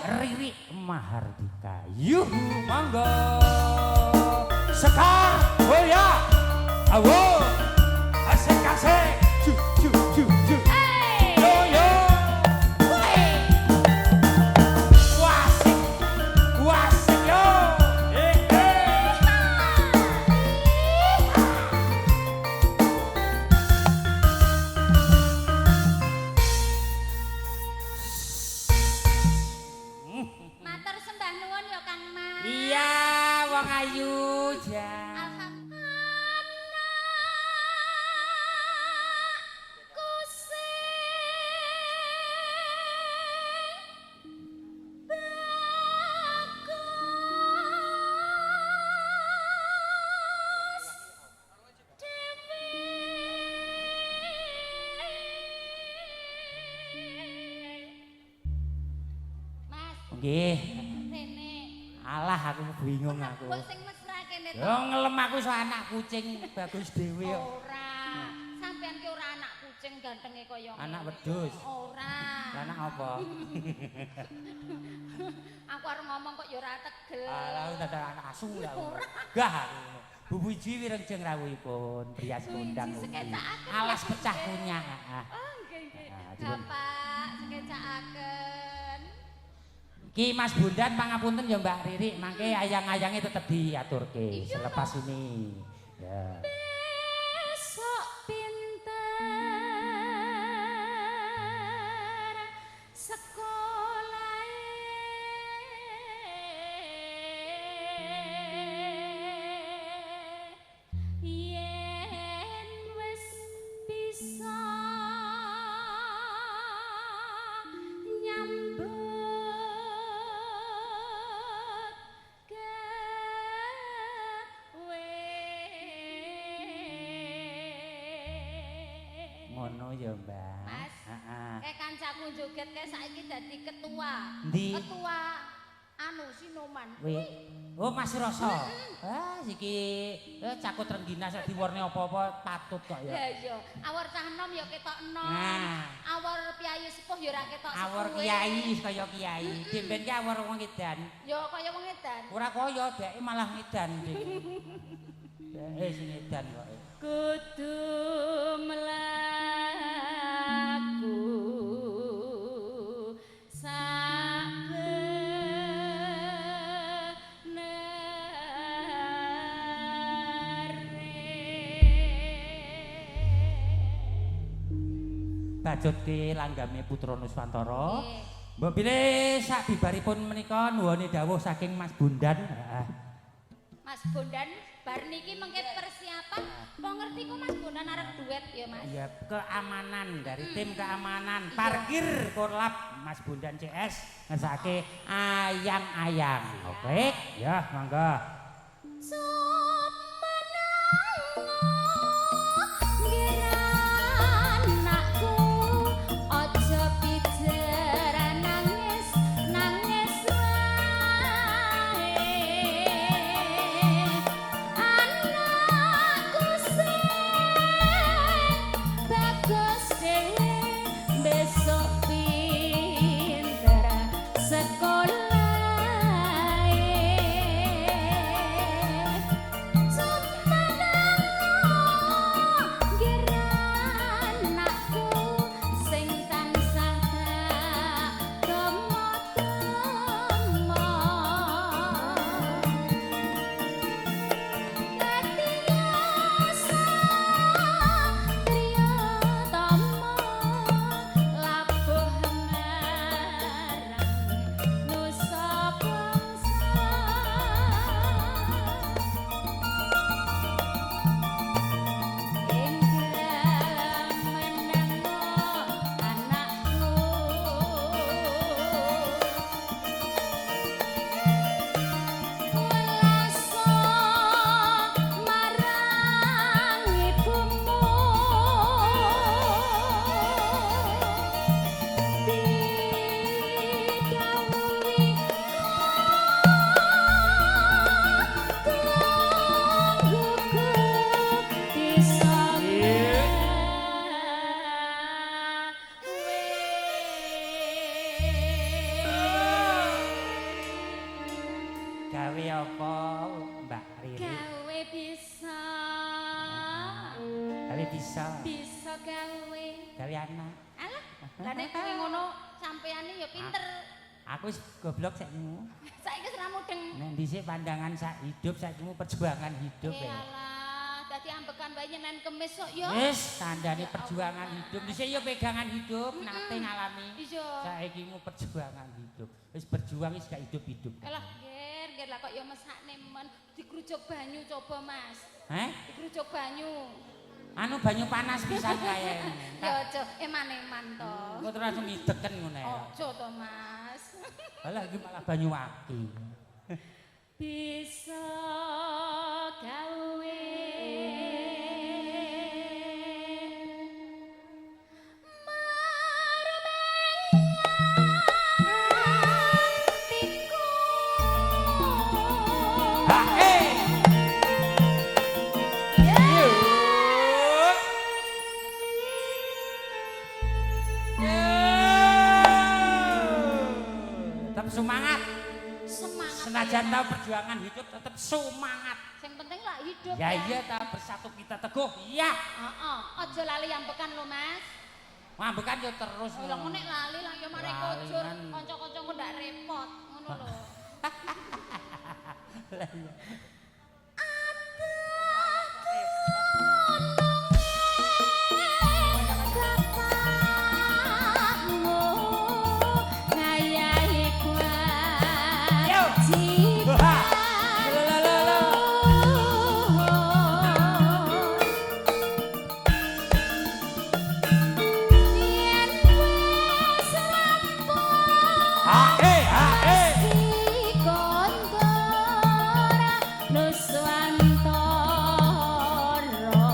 Riri Mahardika. Yuhu, monggo. Sekar, oh ya. Awo. Asik asik. Ju ju ju ju. Yo yo. Wasik. Wasik yo. Eh eh. Matur sembah nuwun ya Kang Mas. Iya, wong ayu jan. Anakku sing bagus dhewe. Mas, Nggih. rene. Alah aku bingung aku. Mbok sing mesra kene to. Yo ngelem aku iso anak kucing bagus dhewe yo. Ora. Sampeyan ki ora anak kucing gantenge kaya ngene. Anak wedhus. Ora. Lah anak apa? Aku arep ngomong kok ya ora tegel. Alah dadak anak asu lah. Ora. Gah aku. Bu Puji wireng rawuhipun prias kondang Puji ugi. sekecakaken Alas ya, pecah nggih. kunyah. Heeh. Oh, nggih nggih. Ah, dipun. Bapak sekecakaken. Ki Mas Bondan pangapunten ya Mbak Riri, mangke ayang-ayange tetep diaturke Iya, selepas ini. Ya. Besok pinter sekolahe yen wis bisa nyambut gawe. Ngono ya, Mbak. Mas. Heeh. Kayak kancaku joget kayak saiki dadi ketua. Endi? Ketua anu Sinoman. Wi. Oh, Mas Roso. Ah, iki cakut rengginas sak diwarni apa-apa patut kok ya. Lah iya, awor cah enom ya ketok enom. Nah. Awor piyayi sepuh ya ora ketok Awor sepuhe. kiai kaya kiai. Dimben ki awor wong edan. Ya kaya wong edan. Ora kaya dheke malah ngedan iki. Dheke sing edan kok. Kudu mlaku sabenere. Bajutke langgame Putra Nuswantara. Nggih. Mbok bilih sak bibaripun menika nuwune dawuh saking Mas Bondan. Heeh. Mas Bondan bar niki mengke persiapan apa ngerti ku Mas Bondan arep duet ya Mas. Iya, keamanan dari tim keamanan parkir Korlap Mas Bondan CS ngersake ayang-ayang. Oke, ya mangga. Anakku aja pijer nangis nangis wae. Anakku sing bagus dhewe besok pinter sekolahe. Sumeneng apa, Mbak Riri? Gawe bisa. Gawe bisa. Bisa gawe. Gawe anak. Alah, lah nek kuwi ngono sampeane ya pinter. Aku wis goblok saiki. Saiki wis ra mudeng. Nek dhisik pandangan sak hidup, saiki perjuangan hidup Eh ya. alah, dadi ambekan wae nyen kemis kok ya. Wis tandane Ya perjuangan Allah. Hidup. Dhisik ya pegangan hidup, nate ngalami. Iya. Saiki mu perjuangan hidup. Wis berjuang wis gak hidup-hidup. Alah, ger, ger lah kok ya mesakne men digrujuk banyu coba, Mas. Heh? Digrujuk banyu. Anu banyu panas pisan kae. Ya aja eman-eman to. Engko terus langsung ngideken ngono ya. Aja to, Mas. Alah iki malah banyu aki. Bisa gawe marmeng atiku. Ha eh. Ya. Yo. Tetap semangat. Semangat. Senajan ya, tahu Mas. Perjuangan hidup tetap semangat. Sing penting lah hidup. Ya iya ta, bersatu kita teguh. Iya. Heeh, aja lali ambekan lho, Mas. Ngambekan yo terus. Oh, lah nek lali lah ya mari Lali kojur, kan. kanca-kancaku ndak repot, ngono lho. Lah iya. Bapakmu ngayahi Yo. kewajiban. Wah. Lo lo lo lo. Yen wis rampung Ha eh ha eh. Sikondor Nuswantara.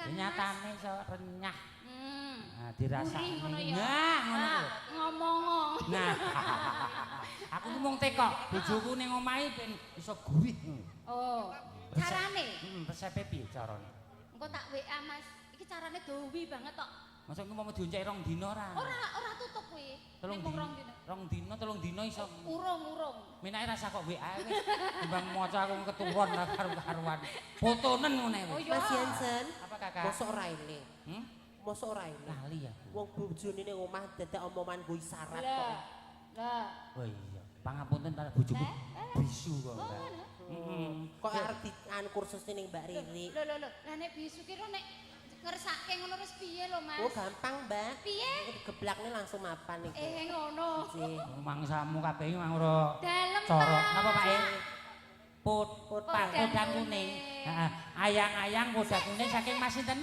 Kang Mas. Nyatane iso renyah. Nah, dirasakne. Gurih ngono ya. Nah, ngono Ah, lho. ngomong. Nah, aku ku mung tekok, bojoku ning omahe ben iso gurih. Oh, carane? Heeh, resepe piye carane? Engko tak WA, Mas. Iki carane dowi banget tok. Masa engko mau dionceki 2 dina ora? Ora, ora tutup kuwi. Telung Nek mung dina. 2 dina. 2 dina, 3 dina iso. Urung, urung. Menake rasa kok WA wis. Timbang maca aku keturon lah karu-karuan. Fotonen ngene Oh wis. iya. Mas Yansen, Apa, Kakak? Mosok ora eling? Hmm? Mosok ora eling? Lali aku. Wong bojone ning omah dadak omongan go isyarat kok. Lah. Lah. Oh iya, pangapunten ta bojoku bisu kok. Oh, Mbak. ngono. Heeh. Kok arep di anu kursus ning Mbak Riri. Lho lho lho, lah nek bisu kira nek ngersake ngono wis piye lho, Mas? Oh, gampang, Mbak. Piye? Geblakne langsung mapan iku. Eh, ngono. Nggih. Mangsamu kabeh iki mang ora Dalem, cara. Pak. Napa, Pak? E? Put Podang Pak podang kuning. kuning. Heeh. Ayang-ayang podang kuning saking Mas sinten?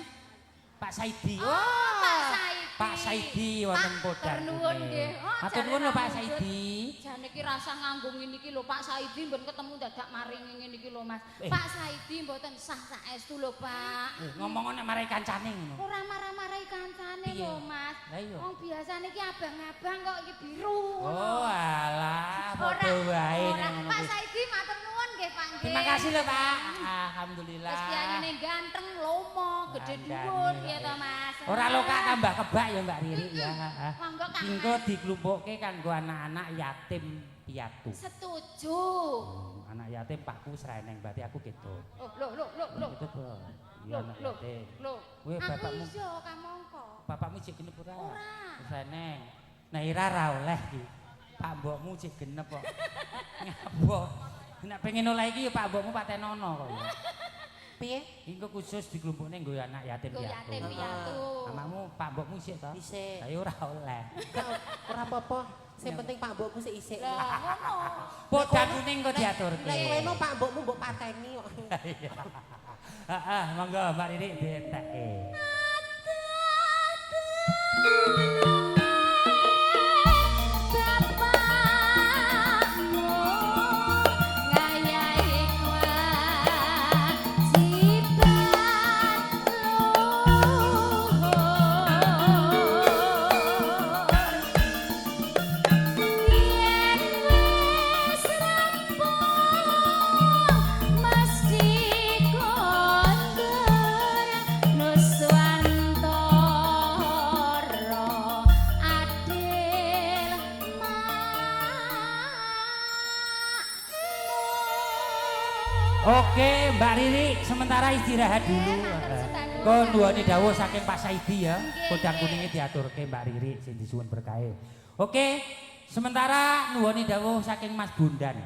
Pak Saidi. Oh, Pak Saidi. Pak Saidi wonten Pak, podang ternuwun kuning. nggih. Oh, Matur jane nuwun lho, Pak ra wujud. Saidi. Jane iki rasa nganggo ngene iki lho, Pak Saidi mben ketemu dadak maringi ngene iki lho, Mas. Eh. Pak Saidi mboten sah saestu lho, Pak. Eh, ngomong nek marai kancane ngono. Ora marah-marahi kancane Piye? lho, Mas. Lah iya. Wong biasane iki abang-abang kok iki biru. Oh alah, Ora, padha wae ora. nek ngono Pak kuwi. Saidi matur nuwun nggih, Pak nggih. Terima kasih lho, Pak. Alhamdulillah. Wis piyayine ganteng, lomo, gede Kandhane, dhuwur Pak. ya to, Mas. Ora lho, Kak, tambah kebak ya, Mbak Riri ya. Heeh. Monggo, Kang. Engko diklumpukke kanggo anak-anak yatim piatu. Setuju. Oh, anak yatim pakku sreneng berarti aku gitu. Oh, lho lho lho lho. Gitu, Bro. Iya, Lho anak lho yatim. lho. Kowe Aku bapakmu iso kamangka. Bapakmu jek genep ora? Ora. Sreneng. Nah, Ira ra oleh iki. Pak mbokmu jek genep kok. Ngapa? Nek pengen oleh iki ya Pak mbokmu patenono kok ya. Piye? Engko khusus diklumpukne nggo anak yatim Nggo piatu. yatim piatu. Mamamu Pak mbokmu isik to? Isik. Lah ya ora oleh. Gak ora apa-apa. Sing penting Pak mbokku sik isik. Lah ngono. Podang kuning kok diaturke. Nek kowe mau Pak mbokmu mbok pateni kok. Iya. Heeh, monggo Mbak Riri ditekke. Bapakmu ngayahi kewajiban luhur. Yen wis rampung mesti kondur nuswantara adil makmur. Oke, Mbak Riri, sementara istirahat dulu. Matur sembah nuwun. Kon nuwuni dawuh saking Pak Saidi ya. Nggih, Podang nggih. kuninge diaturke Mbak Riri sing disuwun berkahe. Oke, sementara nuwuni dawuh saking Mas Bondan.